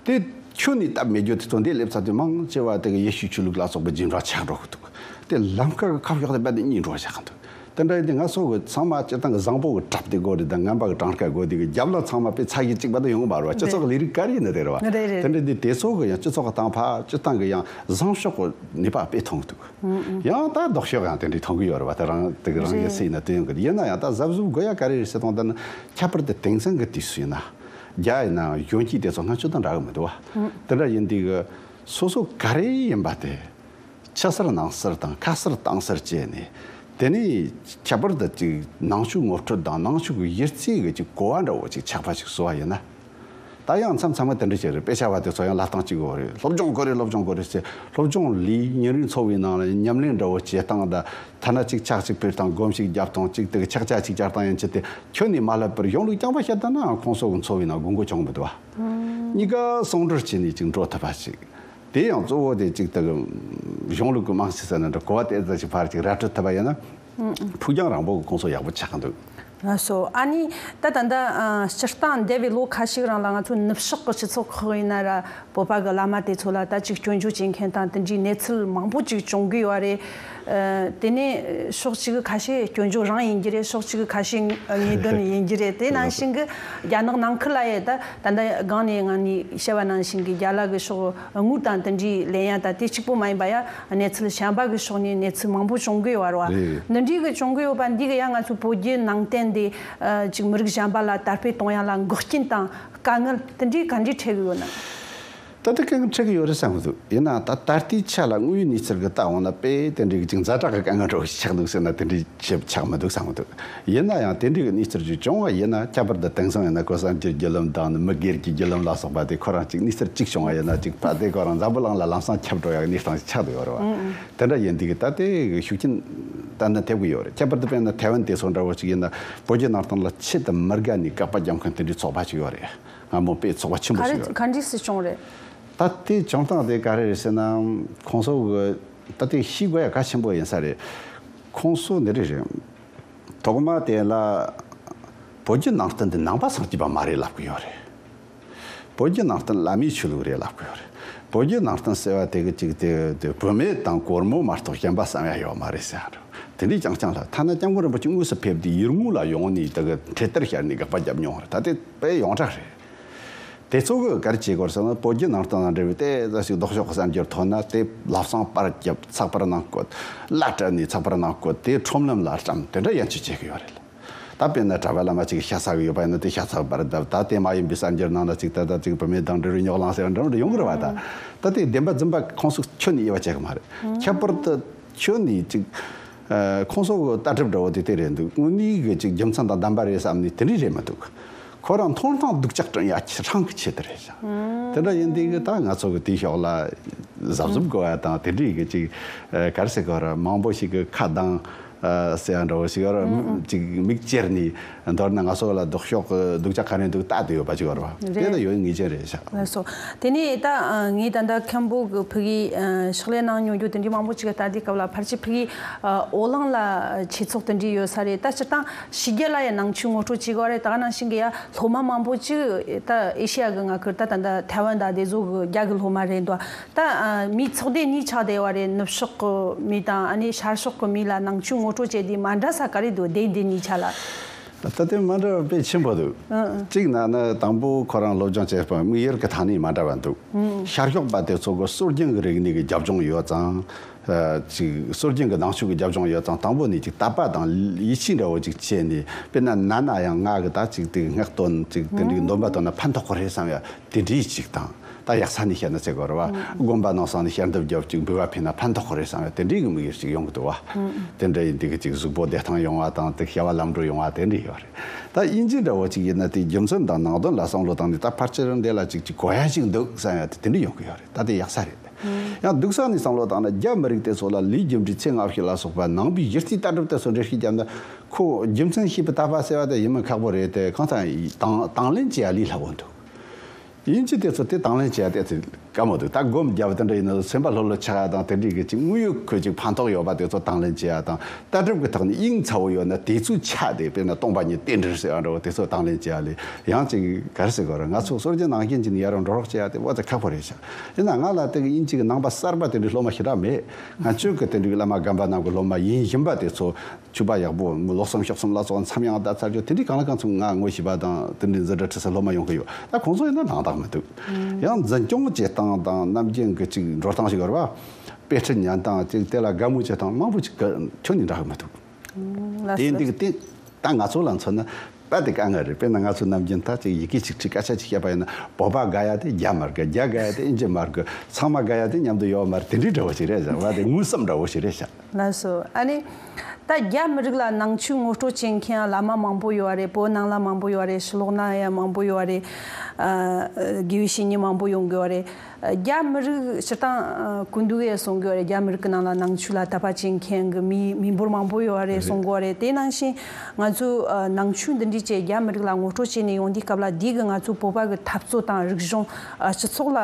དེ་ཁྱོན་ནས་བཏབ་མེད་རྒྱུ་དེ་ཚོ་འདི་སླེབས་ཚར་དུས་མང་ཆེ་བ་དེ་གི་ཡེ་ཤུའི་ཆོས་ལུགས་ལ་སོགས་པའི་རྗེས་འབྲང་ཆགས་འགྲོ་གི་འདུག། དེ་ལམ་ཁ་གི་ཁ་ཕྱོགས་དེ་རྦད་དེ་གཉིས་འགྲོ་བཞག་འདུག། དེ་འདྲ་ཡིན་དུས་ང་ཚོ་གི་ཚང་མ་སྤྱིར་བཏང་གི་བཟང་པོ་གི་གྲབས་དེ་དགོས་རེད། དང་ངན་པ་གི་གྲངས་ཀ་དགོས་དེ་གི་རྒྱབ་ལ་ཚང་མ་དཔེ་ཚ་གི་གཅིག་པ་དེ་ཡོང་གི་མ་རེད་བ། སྤྱི་ཚོགས་ཀྱི་ལས་རིགས་ག་རེ་ཡིན་ན་དེ་རེད་བ། རེད་རེད། དེ་འདྲ་དུས་དེ་ཚོ་གི་ཡང་སྤྱི་ཚོགས་ཀྱི་སྟེང་ཕར་སྤྱིར་བཏང་གི་ཡང་བཟང་ཕྱོགས་ཀྱི་ནུས་པ་དཔེ་ཐོན་གི་འདུག། ཡང་ད་ལྡོག་ཕྱོགས་ཡང་དེ་འདྲའི་མཐོང་གི་ཡོད་རེད་བ། དེ་རང་དེ་གི་རང་གི་སེམས་ན་དོན་ཡོང་གི་རེད། ཡིན་ན་ཡང་ད་གཟབ་གཟབ་དགོས་ཡ་ག་རེ་རེད་ཟེར་དང་། ད་ནི་ཁྱད་པར་དུ་དེང་སང་གི་དུས་སུ་ཡིན་ན་རྒྱ་ཡིན་ན་གཞོན་སྐྱེས་དེ་ཚོ་སྔ་ཆོས་དང་འདྲ་གི་མི་འདུག་བ། དེ་འདྲ་ཡིན་དུས་གི་སོ་སོ་ག་རེ་ཡིན་པ་དེ་ཕྱི་གསར་ནང་གསར་དང་ཁ་གསར་གཏམ་གསར་བྱས་ནས་ དེ་ནས་ཁྱད་པར་དུ་ཅིག་ནང་ཆོས་ངོ་སྤྲོད་དང་ནང་ཆོས་ཀྱི་གཞི་རྩའི་གི་ཅིག་གོ་བ་འདྲ་བོ་ཅིག་ཆགས་པ་ཞིག་བཟོ་བ་ཡིན་ན། ད་ཡང་མཚམས་མཚམས་མ་དེ་འདྲ་ཞིག་རེད། དཔེ་ཆ་བ་དེ་ཚོ་ཡང་ལབ་སྟངས་གཅིག་གོ་རེད། སློབ་སྦྱོང་དགོས་རེད། སློབ་སྦྱོང་དགོས་རེད་ཟེར། སློབ་སྦྱོང་ལས་ཉིན་རེའི་འཚོ་བའི་ནང་ལ་ཉམས་ལེན་འདྲ་བོ་བྱེད་སྟངས་དང་། ཐ་ན་ཅིག་ཕྱག་ཅིག་ཕུལ་སྟངས། སྒོམ་ཞིག་རྒྱབ་སྟངས། ཅིག་དེ་གི་ཕྱག་རྒྱ་ཅིག་བཅར་སྟངས་ཡན་ཆད་དེ་ཁྱོན་ནས་མ་ལབ་པར་གཞུང་ལུགས་རྐྱང་པ་བཤད་ད་ན་ཁོང་ཚོ་གི་འཚོ་བའི་ནང་དགོས་མཁོ་ཆུང་མི་འདུག་བ། གཉིས་ཀ་ཟུང་འབྲེལ་བྱས་ནས་ཅིག་འགྲོ་ཐུབ་པ་ཞིག་དེ་ཡང་གཙོ་བོ་དེ་གཅིག་དེ་གཞུང་ལུགས་ཀྱི་རྨང་གཞི་ཟེར་ན་འདྲ། གོ་བ་དེ་ཙམ་ཞིག་ཕར་ཅིག་ར་སྤྲོད་ཐུབ་པ་ཡིན་ན། ཕུགས་རྒྱང་རིང་པོ་གི་ཁོང་ཚོ་ཡག་པོ་ཆགས་ཀྱི་འདུག། ལགས་སོ། ཨ་ནི་ད་ད་ལྟ་ཨ་སྤྱིར་བཏང་འདས་པའི་ལོ་ཁ་ཤས་རིང་ལ་ང་ཚོ་ནུབ་ཕྱོགས་ཀྱི་སྤྱི་ཚོགས་ཁག་ཡིན་ན་ར། བོད་པ་གི་བླ་མ་དེ་ཚོ་ལ་ད་ཅིག་སྐྱོན་བརྗོད་བྱེད་མཁན་དང་དེ་འདྲའི་གནས་ཚུལ་མང་པོ་ཅིག་བྱུང་གི་ཡོད་རེད། ཨ་དེ་ནས་ཕྱོགས་གཅིག་གི་ཁ་ཤས་སྐྱོན་བརྗོད་རང་ཡིན་གྱི་རེད། ཕྱོགས་གཅིག་གི་ཁ་ཤས་ངེས་དོན་ཡིན་གྱི་རེད། དེ་ནང་བཞིན་གྱི་རྒྱ་ནག་ནང་ཁུལ་ལ་ཡ་ད་ད་ལྟ་སྒང་ནས་ང་ནས་བཤད་པ་ནང་བཞིན་གྱི་རྒྱ་ལ་གི་ཕྱོགས་དངུལ་དང་དེ་འདྲའི་ལེན་ཡ་ད་དེ་གཅིག་པོ་མ་ཡིན་པ་ཡ། གནས་ཚུལ་གཞན་པ་གི་ཕྱོགས་ནས་གནས་ཚུལ་མང་པོ་བྱུང་གི་ཡོད་རེད་བ། རེད། འདི་འདྲའི་གི་བྱུང་གི་ཡོད་པ་འདི་གི་ཡ་ང་ཚོ་བོད་བརྒྱུད་ནང་བསྟན་དེ་ཨ་ཅིག་མི་རིགས་གཞན་པ་ལ་དར་སྤེལ་གཏོང་ཡ་ལ་འགོག་རྐྱེན་དང་དཀའ་ངལ་དེ་འདྲའི་ག་འདྲའི་འཕྲད་གི་ཡོད་ན། ད་ལྟ་དཀའ་ངལ་འཕྲད་གི་ཡོད་རེད་བསམ་གི་འདུག། ཡིན་ན་ད་ད་ལྟའི་ཆ་ལ་དངོས་ཡོད་གནས་ཚུལ་གི་ལྟ་འོང་ན་དཔེ་དེ་འདྲའི་གི་ཅིག་ཛ་དྲག་གི་དཀའ་ངལ་འདྲ་བོ་ཞིག་ཆགས་འདུག་ཟེར་ན་དེ་འདྲའི་ཞིབ་ཆགས་མི་འདུག་བསམ་གི་འདུག། ཡིན་ན་ཡང་དེ་འདྲའི་གི་གནས་ཚུལ་ཅིག་བྱུང་བ་ཡིན་ན། ཁྱད་པར་དུ་དེང་སང་ཡིན་ན་ཁོ་གསར་འགྱུར་བརྒྱུད་ལམ་དང་ནི་མི་སྒེར་གྱི་བརྒྱུད་ལམ་ལ་སོགས་པ་དེ་ཁོ་རང་ཅིག་གནས་ཚུལ་གཅིག་བྱུང་བ་ཡིན་ན་ཅིག་ཕ་དེ་ཁོ་རང་འཛམ་བུ་གླིང་ལ་ལམ་སང་ཁྱབ་འགྲོ་ཡག་གནས་སྟངས་ཤིག་ཆགས་བསྡད་ཡོད་རེད་བ། དེ་འདྲ་ཡིན་དུས་ད་དེ་གི་ཤུགས་རྐྱེན་ད་ནི་ཐེབས་གི་ཡོད་རེད། ཁྱད་པར་དུ་དཔེར་ན་ཐའེ་ཝན་དེ་ཚོ་འདྲ་བོ་ཅིག་ཡིན་ན་བོད་བརྒྱུད་ནང་བསྟན་ལ་ཆེད་དུ་མི་དགའ་ནས་དགག་པ་རྒྱབ་མཁན་དེ་འདྲའི་ཚོགས་པ་ཅིག་ཡོད་རེད། སྔ་མོ་དཔེ་ཚོགས་པ་ཆེན་པོ་ག་ཞིག་རེ་ཡོད་རེད། ག་འདྲས་སུ་བྱུང་རེད། ད་དེ་བྱུང་སྟངས་དེ་ག་རེ་རེད་ཟེར་ན། ཁོང་ཚོ་གི་ད་དེ་ཤེས་དགོས་ཡ་གལ་ཆེན་པོ་ཡིན་ས་རེད། ཁོང་ཚོ་འདི་རེད་རེད། ཐོག་མ་དེ་ལ་བོད་བརྒྱུད་ནང་བསྟན་འདི་ནང་པ་སངས་རྒྱས་པ་མ་རེད་ལབ་གི་ཡོད་རེད། བོད་བརྒྱུད་ནང་བསྟན་བླ་མའི་ཆོས་ལུགས་རེད་ལབ་གི་ཡོད་རེད། བོད་བརྒྱུད་ནང་བསྟན་ཟེར་བ་དེ་གི་ཅིག་དེ་དེ་བུད་མེད་དང་སྒོར་མོ་མ་གཏོགས་གཞན་པ་བསམ་ཡ་ཡོད་མ་རེད་ཟེར་ཡ་འདྲ། དེ་འདྲའི་རྐྱང་རྐྱང་ལ། ཐ་ན་སྐྱབས་མགོན་རིན་པོ་ཆེ་དངོས་སུ་ཕེབས་ཏེ་ཡུལ་དངོས་ལ་ཡོང་ནས་དེ་གི་འཕྲེད་དར་ཤར་ནས་དགག་པ་བརྒྱབ་མྱོང་བ་རེད། ད་དེ་དཔེ་ཡོངས་གྲགས་རེད། དེ་ཚོ་གི་ག་རེ་བྱེད་དགོས་ཟེར་ན། བོད་བརྒྱུད་ནང་བསྟན་དང་འབྲེལ་བའི་དེ་ཙམ་ཞིག་ལྡོག་ཕྱོགས་ཀྱི་གསར་འགྱུར་ཐོན་ན་དེ་ལབ་སང་པར་བརྒྱབ། ཚགས་པར་ནང་བཀོད། གླ་སྤྲད་ནས་ཚགས་པར་ནང་བཀོད། དེ་ཁྲོམ་ལམ་ལ་བཀྲམ། དེ་འདྲ་ཡན་ཆད་བྱེད་གི་ཡོད་རེད། ད་དཔེར་ན་གྲྭ་པ་བླ་མ་གཅིག་ཤ་ཚ་གི་ཡོད་པ་ཡིན་ན་དེ་ཤ་ཚ་གི་པར་བརྡབ། ད་དེ་མ་ཡིན་པའི་གསར་འགྱུར་ནང་ན་ཅིག་ད་ད་ཅིག་བུད་མེད་དང་འབྲེལ་བའི་རྙོག་གླེང་ཟེར་འདྲ་འདྲ་ཡོང་གི་རེད་བ། ད་ད་དེ་བདེན་པ་རྫུན་པ་ཁོང་ཚོ་ཁྱོན་ནས་དབྱེ་བ་བྱེད་གི་མ་རེད། ཁྱད་པར་དུ་ཁྱོན་ནས་ཅིག་ཨ། ཁོང་ཚོ་གི་ལྟ་གྲུབ་འདྲ་བོ་དེ་དེ་རེད་འདུག། དངོས་གནས་གི་ཅིག་རྒྱུ་མཚན་དང་ལྡན་པ་རེད་བསམ་ནས་དེ་འདྲས་རེད་མི་འདུག། ཁོ་རང་མཐོང་སྟངས་སྡུག་ཅག་སྐྲུན་ཡ་ཆེ་སྲང་གི་ཆེད་དུ་རེད་ཤག། དེ་འདྲ་ཡིན་དུས་གི་ད་ང་ཚོ་གི་དེའི་ཕྱོགས་ལ་གཟབ་གཟབ་དགོས་ཡ་དང་། དེ་འདྲས་གི་ཅིག་ཨ། ག་རེ་ཟེར་དགོས་རེད། མང་པོ་ཞིག་གི་ཁ་གདངས་ཨ་ཟེར་ཡ་འདྲ་བོ་ཞིག་ཡོད་རེད། ཅིག་མིག་ཅེར་ནས། མདོར་ན་ང་ཚོ་ལ་ལྡོག་ཕྱོགས་ཀྱི་སྡུག་ཅག་ག་རེ་འདུག་ལྟ་བསྡད་ཡོད་པ་ཅིག་ཡོད་རེད་བ། དེ་རེད། ལ་ཡོད་ངེས་ཅན་རེད་ཤག། ལགས་སོ། དེ་ནས་ད་ཨ། ངས་ད་ལྟ་མཁན་པོ་གི་ཕ་གིའི་ཨ། ཕྱག་ལས་གནང་མྱོང་རྒྱུ་དེ་འདྲའི་མང་པོ་ཅིག་ལ་ལྟ་དུས་སྐབས་ལ། ཕལ་ཆེར་ཕ་གིའི་ཨ། འོ་གླིང་ལ་ཆོས་ཚོགས་དེ་འདྲའི་ཡོད་ས་རེད། ད་སྤྱིར་བཏང་ཕྱི་རྒྱལ་ལ་ཡང་ནང་ཆོས་ངོ་སྤྲོད་བྱེད་དགོས་རེད། ད་ག་ནང་བཞིན་གྱི་ཡ་སློབ་མ་མང་པོ་ཅིག་ད་ཨེ་ཤི་ཡ་གི་ང་ཁུལ་ད་ད་ལྟ་ཐའེ་ཝན་དང་དེ་ཚོ་གི་རྒྱ་གི་སློབ་མ་རེད་འདུག། ད་ཨ། མིའི་ཚོགས་སྡེ་གཉིས་ཆགས་བསྡད་ཡོད་རེད། ནུབ་ཕྱོགས་གི་མི་དང་ཨ་ནི་ཤར་ཕྱོགས་གི་མི་ལ་ནང་ཆོས་ངོ་སྤྲོད་བྱེད་དུས་མ་འདྲ་ས་ག་རེ་འདུག། སྡེ་འདི་གཉིས་ཆ་ལ། ད་ལྟ་དེ་མ་འདྲ་བ་དཔེ་ཆེན་པོ་འདུག། ཨང་ཨང་། གཅིག་ན་ནི་དང་པོ་ཁོ་རང་སློབ་སྦྱོང་བྱེད་པ་དམིགས་ཡུལ་གྱི་ཐད་ནས་མ་འདྲ་བ་འདུག། ཤར་ཕྱོགས་པ་དེ་ཚོ་གི་སྲོལ་རྒྱུན་གྱི་རིག་གནས་ཀྱི་རྒྱབ་ལྗོངས་ཡོད་ཙང་། ཨ། ཅིག་སྲོལ་རྒྱུན་གྱི་ནང་ཆོས་ཀྱི་རྒྱབ་ལྗོངས་ཡོད་ཙང་། དང་པོ་ནས་ཅིག་དད་པ་དང་ཡིད་ཆེས་འདྲ་བོ་ཅིག་བྱས་ནས། དཔེར་ན་ན་ན་ཡང་ང་གི་ད་ཅིག་དེ་སྔགས་འདོན་ཅིག་དེ་འདྲའི་འདོན་པ་འདོན་ན་ཕན་ཐོགས་ཀྱི་རེད་བསམ་ཡ་དེ་འདྲའི་ཅིག་དང་། ད་ཡག་ས་ནས་བཤད་ན་ཟེར་དགོས་རེད་བ། དགོན་པ་ནང་སོང་ནས་ཞལ་འདེབས་རྒྱབ་ཅིག་འབུལ་བ་ཕུལ་ན་ཕན་ཐོགས་ཀྱི་རེད་བསམ་ཡ་དེ་འདྲའི་གི་དམིགས་ཡུལ་ཅིག་ཡོང་གི་འདུག་བ། དེ་འདྲ་ཡིན་དུས་གི་ཅིག་གཟུགས་པོ་བདེ་ཐང་ཡོང་བ་དང་དེ་བྱ་བ་ལམ་འགྲོ་ཡོང་བ་དེ་འདྲ་ཡོད་རེད། ད་དབྱིན་ཇི་འདྲ་བོ་ཅིག་ཡིན་ན་དེ་རྒྱུ་མཚན་དང་ནང་དོན་ལ་བསམ་བློ་བཏང་ནས། ད་ཕལ་ཆེར་འདི་ལ་ཅིག་ཅིག་གོ་ཡ་ཅིག་འདུག་བསམ་ཡ་དེ་དེ་འདྲ་ཡོང་གི་ཡོད་རེད། ད་དེ་ཡག་ས་རེད། ཡང་སྡུག་ས་ནས་བསམ་བློ་བཏང་ན། རྒྱ་མི་རིགས་དེ་ཚོ་ལ་ལས་རྒྱུ་འབྲས་ཚེ་སྔ་ཕྱི་ལ་སོགས་པ་ནང་པའི་གཞི་རྩའི་ལྟ་གྲུབ་དེ་ཚོ་འགྲེལ་བཤད་བརྒྱབ་ན། ཁོ་རྒྱུ་མཚན་ཤེས་པའི་དད་པ་ཟེར་བ་དེ་ཡིན་མིན་ཁག་པོ་རེད་དེ། གང་ལྟར་དང་དང་ལེན་བྱེད་ཡ་ལས་སླ་བོ་འདུག། དབྱིན་ཇི་དེ་ཚོ་དེ་དང་ལེན་བྱེད་ཡ་དེ་ཚོ་དཀའ་མོ་འདུག། ད་སྒོམ་རྒྱབ་དེ་འདྲ་ཡིན་ན་སེམས་པ་ལྷོད་ལྷོད་ཆགས་ཡ་དང་། དེ་འདྲའི་གི་ཅིག་དངོས་ཡོད་ཁོ་ཅིག་ཕན་ཐོགས་ཡོད་པ་དེ་ཚོ་དང་ལེན་བྱེད་ཡ་དང་། ལྟ་གྲུབ་ཀྱི་ཐོག་ནས་དབྱིངས་ཚ་བོ་ཡོད་ན་དེ་ཚོའི་ཆ་དེ། དཔེར་ན་སྟོང་པ་ཉིད་རྟེན་འབྲེལ་ཟེར་བ་འདྲ་བོ་དེ་ཚོ་དང་ལེན་བྱེད་ཡ་ལས། ཡང་ཅིག་ག་རེ་ཟེར་དགོས་རེད། ང་ཚོ་སྲོལ་རྒྱུན་ནང་བཞིན་གྱི་ནི་ཡར་འགྲོ་རོགས་བྱེད་ཡ་དེ་ཨོ་ཙི་ཁག་པོ་རེད་ཤག། ཡིན་ན་ང་ལ་དེ་གི་དབྱིན་ཇི་གི་ནང་པ་གསར་པ་དེ་འདྲའི་སློབ་མ་ཞེ་དྲག་མེད། ང་ཆོས་གི་དེ་འདྲའི་བླ་མ་རྒན་པ་རྣམས་གི་སློབ་མ་ཡིན་བཞིན་པ་དེ་ཚོ་ཆོས་པ་ཡག་པོ་ལོ་གསུམ་ཕྱོགས་གསུམ་ལ་སོགས་མཚམས་ཡང་བསྡད་ཚར་རྒྱུ་དེ་འདྲའི་གང་ལ་གང་འཚམ་ང་ངོ་ཤེས་པ་དང་། དེ་འདྲའི་འཛིན་གྲྭ་ཁྲིད་ས་སློབ་མ་ཡོང་གི་ཡོད། ད་ཁོང་ཚོ་ཡིན་ན་སྣང་དག་མི་འདུག། ཡང་འཛིན་སྐྱོང་བྱེད་སྟངས་དང་ནམ་རྒྱུན་གྱི་ཅིག་འགྲོ་སྟངས་ཤིག་ཡོད་རེད་བ། དཔེ་ཁྲིད་ཉན་སྟངས་ཅིག་དེ་ལ་དགའ་མོས་བྱེད་སྟངས་མང་པོ་ཅིག་གི་ཁྱོན་ནས་འདྲ་གི་མི་འདུག། ལགས་དེ་སོ། འདི་གི་དེ་ད་ང་ཚོ་ལ་མཚོན་ན་ པ་དེ་དཀའ་ངལ་རེད། དཔེར་ན་ང་ཚོ་ནམ་རྒྱུན་ད་ཅིག་ཡི་གེ་ཆིག་ཁྲི་སྐད་ཆ་ཅིག་བཤད་པ་ཡིན་ན། བོད་པ་དགའ་ཡ་དེ་རྒྱ་མི་དགའ། རྒྱ་དགའ་ཡ་དེ་ཨིན་ཇི་མི་དགའ། ཚང་མ་དགའ་ཡ་དེ་མཉམ་དུ་ཡོད་མ་རེད། དེ་འདྲའི་འདྲ་བོ་ཞིག་རེད་བཞག་པ་དེ་དངོས་བསམ་འདྲ་བོ་ཞིག་རེད་བཞག་ལགས་སོ། ཨ་ནི། ད་རྒྱ་མི་རིགས་ལ་ནང་ཆོས་ངོ་སྤྲོད་བྱེད་མཁན་བླ་མ་མང་པོ་ཡོད་རེད། བོད་ནང་ལ་མང་པོ་ཡོད་རེད། ཕྱི་ལོགས་ན་ཡང་མང་པོ་ཡོད་རེད། ཨ། དགེ་བའི་བཤེས་གཉེན་མང་པོ་ཡོང་གི་ཡོད་རེད། རྒྱ་མི་རིགས་སྤྱིར་བཏང་ཀུན་འདུག་ཡས་གསུང་གི་ཡོད་རེད། རྒྱ་མི་རིགས་ཀྱི་ནང་ལ་ནང་ཆོས་ལ་དད་པ་བྱེད་མཁན་གྱི་མི་མི་འབོར་མང་པོ་ཡོད་རེད་གསུང་གི་ཡོད་རེད། དེ་ནང་བཞིན་ང་ཚོའི་ནང་ཆོས་འདི་འདྲའི་ཅིག་རྒྱ་མི་རིགས་ལ་ངོ་སྤྲོད་བྱས་ནས་ཡོང་དུས་སྐབས་ལ། འདི་གི་ང་ཚོའི་བོད་པ་གི་འཐབ་རྩོད་དང་རིག་གཞུང་སྤྱི་ཚོགས་ལ་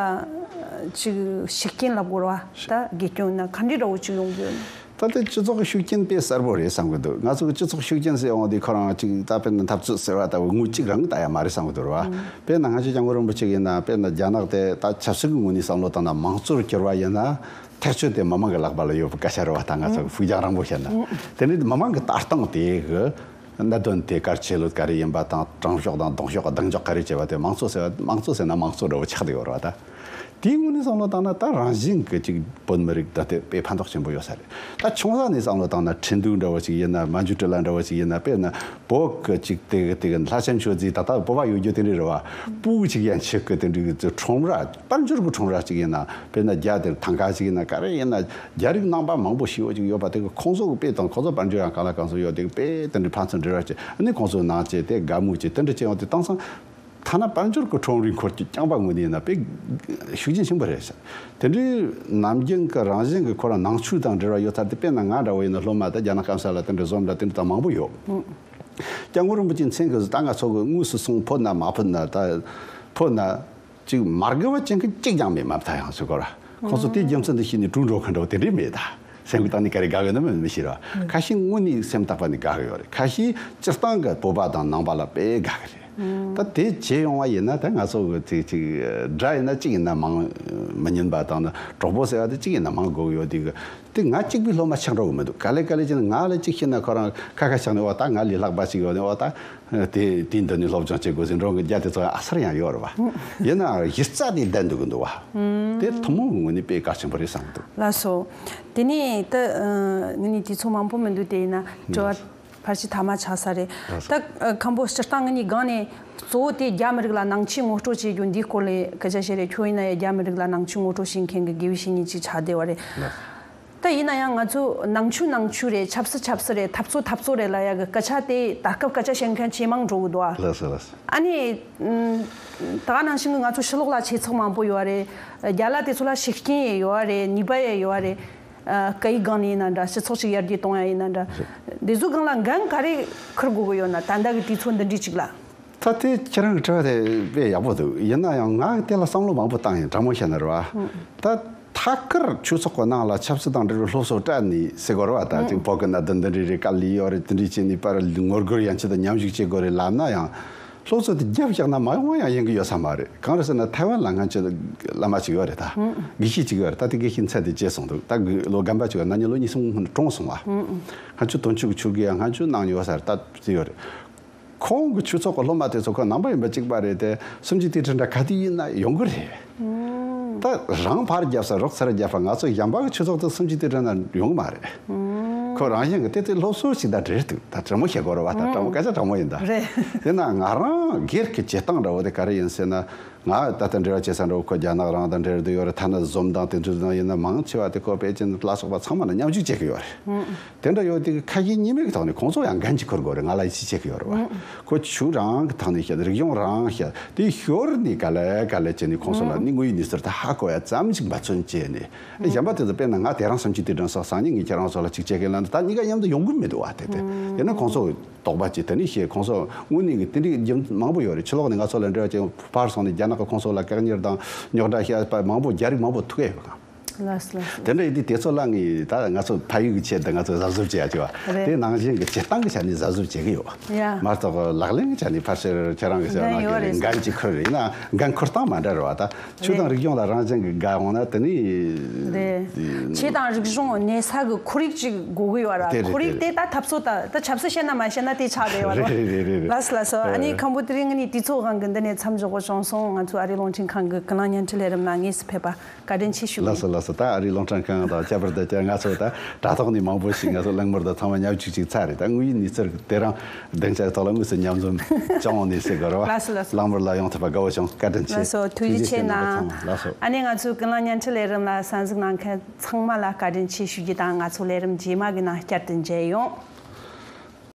ཅིག་ཤུགས་རྐྱེན་ལབ་དགོས་རེད་བ། ད་དགེ་སྐྱོན་ན་ག་འདྲའི་འདྲ་བོ་ཅིག་ཡོང་གི་ཡོད་ན། ད་ལྟའི་སྤྱི་ཚོགས་ཤུགས་རྐྱེན་དཔེ་གསལ་པོ་རེད་བསམ་གི་འདུག་ང་ཚོ་གི་སྤྱི་ཚོགས་ཤུགས་རྐྱེན་ཟེར་ཡོང་དུས་ཁོ་རང་ཅིག་ད་དཔེར་ན་འཐབ་རྩོད་ཟེར་བ་ལྟ་བུ་ངོ་གཅིག་རང་ད་ཡ་མ་རེད་བསམ་གི་འདུག་ར་བ། དཔེར་ན་ང་ཚོ་སྐྱབས་མགོན་རིན་པོ་ཆེ་ཡིན་ན། དཔེར་ན་རྒྱ་ནག་དེ་ད་ཆབ་སྲིད་ཀྱི་ངོས་ནས་བསམ་བློ་བཏང་ན་མང་གཙོར་གྱུར་བ་ཡིན་ན། ཐག་གཅོད་དེ་མི་མང་གི་ལག་པ་ལ་ཡོད་པའི་སྐད་ཆ་རེད་བ། ད་ང་ཚོ་ཧུག་རྒྱང་རིང་པོ་བཤད་ན། དེ་ནི་མི་མང་གི་ལྟ་སྟངས་དེ་གི་གནད་དོན་དེ་གལ་ཆེ་ལོས་ག་རེ་ཡིན་པ་དང་། དྲང་ཕྱོགས་དང་ལྡོག་ཕྱོགས་གདེང་འཇོག་ག་རེ་བྱེད་པ་དེ། མང་གཙོ་ཟེར་བ། མང་གཙོ་ཟེར་ན་མང་གཙོ་འདྲ་བོ་ཆགས་བསྡད་ཡོད་རེད་བ། ད་དེའི་ངོས་ནས་བསམ་བློ་བཏང་ན། ད་རང་བཞིན་གྱི་ཅིག་བོད་མི་རིགས་ད་དེ་དཔེ་ཕན་ཐོགས་ཆེན་པོ་ཡོད་ས་རེད། ད་ཆུང་ས་ནས་བསམ་བློ་བཏང་ན། ཁྲིན་ཏུའུ་འདྲ་བོ་ཅིག་ཡིན་ན། མན་ཇུ་ཀྲི་ལ་འདྲ་བོ་ཅིག་ཡིན་ན། དཔེར་ན་བོད་ཀྱི་ཅིག་དེ་གི་དེ་གི་ལྷ་ཆེན་མཆོད་རྫས་ད་ལྟ་བོད་པ་ཡོད་རྒྱུ་དེ་འདྲ་རེད་བ། སྤུ་ཅིག་ཡན་ཆད་ཀྱི་དེ་འདྲའི་ཁྲོམ་ར། དཔལ་འབྱོར་གྱི་ཁྲོམ་ར་ཅིག་ཡིན་ན། དཔེར་ན་རྒྱ་དེར་ཐང་ཀ་ཅིག་ཡིན་ན། ག་རེ་ཡིན་ན། རྒྱ་རིགས་ནང་པ་མང་པོ་ཞེ་པོ་ཅིག་ཡོད་པ་དེ་གི་ཁོང་ཚོ་གི་དཔེ་དང་། ཁོང་ཚོ་དཔལ་འབྱོར་ཡང་གང་ལ་གང་འཚམ་ཡོད། དེ་གི་དཔེ་དེ་འདྲའི་ཕན་ཚུན་འབྲེལ་བ་བྱེད། ཨ་ནི་ཁོང་ཚོའི་ནང་བཅས་དེ་དགའ་མོས་བྱེད། དེ་འདྲ་བྱེད་ཡོང་དུས་དེང་སང་ཐ་ན་དཔལ་འབྱོར་གྱི་ཁྲོམ་རའི་འཁོར་གྱི་རྐྱང་པ་ངོས་ནས་ཡིན་ན་དཔེ་ཤུགས་རྐྱེན་ཆེན་པོ་རེད་ཤག་དེ་འདྲའི་ནམ་རྒྱུན་གྱི་རང་བཞིན་གྱི་ཁོ་རང་ནང་ཆོས་དང་འབྲེལ་བ་ཡོད་ཚར་དུས། དཔེར་ན་ང་འདྲ་བོ་ཡིན་ན་སློབ་མ་ད་རྒྱ་ནག་སྐམ་ས་ལ་དེ་འདྲ་འཛོམས་འདྲ་དེ་འདྲ་ད་མང་པོ་ཡོད། སྐྱབས་མགོན་རིན་པོ་ཆེའི་མཚན་གྱི་ད་ང་ཚོ་གི་དངོས་སུ་སོང་། ཕོད་ན་མ་ཕོད་ན། ད་ཕོད་ན་ཅིག་མ་དགའ་བ་ཅན་གྱི་གཅིག་ཀྱང་མེད། མ་མཐའ་ཡང་ཟེར་གོ་ར། ཁོང་ཚོ་དེའི་རྒྱུ་མཚན་དེ་ཤེས་ནས་དྲུག་འགྲོ་མཁན་འདྲ་བོ་དེ་འདྲས་མེད། ད་སེམས་ཀྱི་སྟེང་ནས་ག་རེ་དགའ་གི་ན་མི་མི་ཤེས་ར། ཁ་ཤས་དངོས་གནས་སེམས་ཐག་པ་ནས་དགའ་གི་ཡོད་རེད། ཁ་ཤས་སྤྱིར་བཏང་གི་བོད་པ་དང་ནང་པ་ལ་དཔེ་དགའ་གི་རེད། ད་དེ་བྱས་ཡོང་བ་ཡིན་ན། ད་ང་ཚོ་གི་དེ་ཅིག་དགྲ་ཡིན་ན་གཅིག་ཡིན་ན་མང་། མི་ཉན་པ་དང་ནི་གྲོགས་པོ་ཟེར་བ་དེ་གཅིག་ཡིན་ན་མང་དགོས་ཀྱི་ཡོད། དེ་གི་དེ་ང་གཅིག་པུའི་སློབ་མ་ཆགས་འགྲོ་གི་མི་འདུག་ག་ལེ་ག་ལེ་བྱས་ན་ང་ལ་གཅིག་བཤད་ན་ཁོ་རང་ཁ་ཁ་ཆགས་ནས། འོ་ད་ང་ལས་ལྷག་པ་ཞིག་ཡོད་ནས། འོ་ད་དེ་དེའི་མདུན་ནས་སློབ་སྦྱོང་བྱེད་དགོས་ཟེར་འགྲོ་གི་རྒྱ་དེ་ཚོ་ཨ་གསར་ཡང་ཡོད་རེད་བ། ཡིན་ནའང་གཞི་རྩ་དེ་བསྡད་འདུག་གི་འདུག་བ། དེ་ཐུན་མོང་གི་ངོས་ནས་དཔེ་གལ་ཆེན་པོ་རེད་བསམ་གི་འདུག་ལགས་སོ། དེ་ནས་ད་ངས་ནི་དུས་ཚོད་མང་པོ་མི་འདུག་དེ་ཡིན་ན་དྲི་བ་ཕལ་ཆེར་ཐ་མ་ཆགས་ས་རེད། ད་ཁམས་པོ་སྤྱིར་བཏང་ངས་ནི་སྒང་ནས་གཙོ་བོ་དེ་རྒྱ་མི་རིགས་ལ་ནང་ཆོས་ངོ་སྤྲོད་བྱེད་རྒྱུ་འདིའི་སྐོར་ལ་སྐད་ཆ་བཤད་རེད། ཁྱོད་ཡིན་ན་ཡང་རྒྱ་མི་རིགས་ལ་ནང་ཆོས་ངོ་སྤྲོད་བྱེད་མཁན་གྱི་དགེ་བའི་བཤེས་གཉེན་ཅིག་ཆགས་བསྡད་པ་རེད། ད་ཡིན་ན་ཡང་ང་ཚོ་ནང་ཆོས་ནང་ཆོས་རེད། ཆབ་སྲིད་ཆབ་སྲིད་རེད། འཐབ་རྩོད་འཐབ་རྩོད་རེད་ལབ་ཡ་གི་སྐད་ཆ་དེ་ད་སྐབས་སྐད་ཆ་བཤད་མཁན་ཇེ་མང་འགྲོ་གི་འདུག་ཨ། ལགས་སོ་ལགས་སོ། ཨ་ནི། ད་ག་ནང་བཞིན་གྱི་ང་ཚོ་ཕྱི་ལོགས་ལ་ཆོས་ཚོགས་མང་པོ་ཡོད་རེད། རྒྱ་ལ་དེ་ཚོ་ལ་ཤུགས་རྐྱེན་ཡང་ཡོད་རེད། ནུས་པ་ཡང་ཡོད་རེད། སྐད་ཡིག་སྒང་ནས་ཡིན་ན་འདྲ། སྤྱི་ཚོགས་ཅིག་ཡར་རྒྱས་གཏོང་ཡ་ཡིན་ན་འདྲ། འདི་ཚོའི་སྒང་ལ་འགན་ག་རེ་འཁུར་དགོས་ཀྱི་ཡོད་ན། ད་ལྟ་གི་དུས་ཚོད་འདི་འདྲའི་ཅིག་ལ། ད་དེ་ཁྱེད་རང་གི་དྲི་བ་དེ་དཔེ་ཡག་པོ་འདུག་ཡིན་ན་ཡང་ང་དེ་ལ་བསམ་བློ་མང་པོ་བཏང་ཡིན། དྲང་མོ་བཤད་ན་རེད་བ། ད་ཐད་ཀར་ཆོས་ཚོགས་ཀྱི་ནང་ལ་ཆབ་སྲིད་དང་འབྲེལ་བའི་སློབ་གསོ་སྤྲད་ནས་ཟེར་དགོས་རེད་བ། ད་ཅིག་བོད་ཀྱི་གནད་དོན་འདི་འདྲ་རེད། དཀའ་ལས་ཡོད་རེད། དེ་འདྲ་བྱས་ནས་པར་ངོ་རྒོལ་ཡན་ཆད་དུ་མཉམ་ཞུགས་བྱེད་དགོས་རེད་ལབ་ན་ཡང་། སློབ་གསོ་དེ་རྒྱབ་བཞག་ན་མ་ཡོང་བ་ཡང་ཡིན་གྱི་ཡོད་ས་མ་རེད། གང་རེད་ཟེར་ན་ཐའེ་ཝན་ལ་སྔོན་ཆད་བླ་མ་ཅིག་ཡོད་རེད། ད་དགེ་བཤེས་ཅིག་ཡོད་རེད། ད་དེ་དགེ་བཤེས་མཚན་དེ་བརྗེད་སོང་འདུག་ད་དགེ་ལོ་རྒན་པ་ཅིག་ཡོད། ན་ནིང་ལོ་ཉི་ཤུ་སྔོན་གྲོངས་སོང་བ། སྔོན་ཆད་དོན་གཅོད་ཀྱི་ཆོས་དགེ་ཡང་སྔོན་ཆད་གནང་མྱོང་བ་ས་རེད། ད་དེ་ཡོད་རེད། ཁོང་གི་ཆོས་ཚོགས་ཀྱི་སློབ་མ་དེ་ཚོ་ཁོ་ནང་པ་ཡིན་པ་གཅིག་པ་རེད་དེ། སུམ་ཅུ་དུས་དྲན་འདྲ་ག་དུས་ཡིན་ན་ཡོང་གི་རེད། ད་རང་ཕར་རྒྱབ་ས་རོགས་ཚུར་རྒྱབ་པ། ང་ཚོ་གཞན་པ་གི་ཆོས་ཚོགས་དེ་སུམ་ཅུ་དུས་དྲན་ན་ཡོང་གི་མ་རེད། ཁོ་རང་བཞིན་གྱི་དེ་དེ་སློབ་གསོ་ཞིག་ད་རེད་འདུག་ད་དྲང་མོ་བཤད་དགོས་རེད་བ། ད་དྲང་མོ་སྐད་ཆ་དྲང་མོ་ཡིན་ད། རེད། དེ་ན་ང་རང་སྒེར་གྱི་བྱེད་སྟངས་འདྲ་བོ་དེ་ག་རེ་ཡིན་ཟེར་ན། ང་ད་ལྟ་འབྲེལ་བ་བྱེད་ས་འདྲ་བོ་ཁོ་རྒྱ་ནག་རང་དང་འབྲེལ་བ་ཡོད་རེད། ཐ་ན་འཛོམས་དང་དེ་ཚོ་དང་ཡིན་ན་མང་ཆེ་བ་དེ་ཁོ་པེ་ཅིན་ལ་སོགས་པ་ཚང་མ་ལ་མཉམ་ཞུགས་བྱེད་ཀྱི་ཡོད་རེད། དེ་འདྲ་ཡོད་དུས་ཁ་ཞེ་གཉིས་མེད་ཀྱི་ཐོག་ནས་ཁོང་ཚོ་ཡང་འགན་ཅིག་འཁུར་དགོས་རེད། ང་ལ་ཡིད་ཆེས་བྱེད་ཀྱི་ཡོད་རེད་བ། ཁོ་ཆོས་རང་གི་ཐོག་ནས་བཤད། རིག་གཞུང་རང་བཤད། དེ་ཤོར་ནས་ག་ལེ་ག་ལེ་བྱས་ནས་ཁོང་ཚོ་ལ་ནི་དངོས་ཡོད་གནས་ཚུལ་དེ་ཧ་གོ་ཡ་ཙམ་ཞིག་འབད་བརྩོན་བྱས་ནས། གཞན་པ་དེ་ཚོ་དཔེར་ན་ང་དེ་རིང་སུམ་ཅུ་དུས་དྲན་སོགས་སང་ཉིན་ངས་ཁྱེད་རང་ཚོ་ལ་ཅིག་བྱེད་ཀྱི་ལབ་ན། ད་གཉིས་ཀ་མཉམ་དུ་ཡོང་གི་མི་འདུག་བ། དེ་དེ་ཡིན་ན་ཁོང་ཚོ་དོགས་པ་ཅིག་དེ་ནས་བཤད། ཁོང་ཚོ་དངོས་གནས་ཀྱི་དེ་འདྲའི་རྒྱུ་མང་པོ་ཡོད་རེད། ཕྱི་ལོགས་ནས་ང་ཚོ་ལ་འབྲེལ་བ་བྱས་ཕར་སོང་ནས་རྒྱ་ནག་གི་ཁོང་ཚོ་ལ་བཀག་ཉར་དང་རྙོག་དྲ་བཤད་པ་མང་པོ། རྒྱ་རིགས་མང་པོ་ཐུག་ཡོད་གི། ལགས་ལགས། དེ་འདྲ་ཡིན་དུས་དེ་ཚོ་ལ་ངས་ད་ང་ཚོ་ཕ་ཡུལ་གྱི་ཆེད་དུ་ང་ཚོ་གཟབ་གཟབ་བྱེད་ཡ་བྱེད་བ། རེད། དེ་ནང་བཞིན་གྱི་བྱེད་སྟངས་ཀྱི་ཆ་ནས་གཟབ་གཟབ་བྱེད་ཀྱི་ཡོད། ཡ། མ་གཏོགས་ལག་ལེན་གྱི་ཆ་ནས་ཕལ་ཆེར་ཁྱེད་རང་གི་ཟེར་ན་འགན་ཡོད་རེད། འགན་ཅིག་འཁུར་རེད། ཡིན་ན་འགན་འཁུར་སྟངས་མ་འདྲ་རེད་བ། ད་ཆོས་དང་རེད། རིག་གཞུང་ལ་རང་བཞིན་གྱི་དགའ་འོང་ན་དེ་ནི། རེད། ཆོས་དང་རིག་གཞུང་གནས་ས་གི་ཁོར་ཡུག་ཅིག་དགོས་ཀྱི་ཡོད་ར། དེ་རེད། ཁོར་ཡུག་དེ་ད་འཐབ་རྩོད་ད་ད་ཆབ་སྲིད་བཤད་ན་མ་བཤད་ན་དེ་ཆགས་བསྡད་ཡོད་ར། རེད་རེད་རེད་རེད། ལགས་ལགས་སོ། ཨ་ནི་ཁམ་བུ་དེ་རིང་ངས་ནི་དུས་ཚོད་དབང་གིས་འདི་ནས་མཚམས་འཇོག་དགོས་བྱུང་སོང་། ང་ཚོའི་ཨ་རིའི་རླུང་འཕྲིན་ཁང་གི་ཀུན་གླེང་བརྙན་འཕྲིན་ལས་རིམ་ལ་དངོས་སུ་ཕེབས་པ་བཀའ་དྲིན་ཆེ་ཞུ། ལགས་སོ་ལགས་སོ། ད་ཨ་རིའི་རླུང་འཕྲིན་ཁང་དང་ཁྱད་པར་དུ་ཁྱེད་ང་ཚོ་ད་དྲ་ཐོག་ནས་མང་པོ་ཞིག་ང་ཚོ་གླེང་མོལ་དང་ཚང་མ་མཉམ་གཅིག་གཅིག་ཚར་རེད། ད་དངོས་ཡོད་གནས་ཚུལ་དེ་རང་སྡིངས་ཆ་ཐོག་ལ་དངོས་སུ་མཉམ་འཛོམས་བྱུང་ནས་ཟེར་དགོས་རེད་བ། ལགས་སོ་ལགས་སོ། གླེང་མོལ་ལ་ཡོང་ཐུབ་པ་དགའ་བོ་བྱུང་། བཀའ་དྲིན་ཆེ། ལགས་སོ། ཐུགས་རྗེ་ཆེ་གནང་། ལགས་སོ། ཨ་ནི་ང་ཚོའི་ཀུན་གླེང་བརྙན་འཕྲིན་ལས་རིམ་ལ་གསན་གཟིགས་གནང་མཁན་ཚང་མ་ལ་བཀའ་དྲིན་ཆེ་ཞུ་རྒྱུ་དང་། ང་ཚོ་ལས་རིམ་རྗེས་མ་གི་ནང་བསྐྱར་དུ་མཇལ་ཡོང་།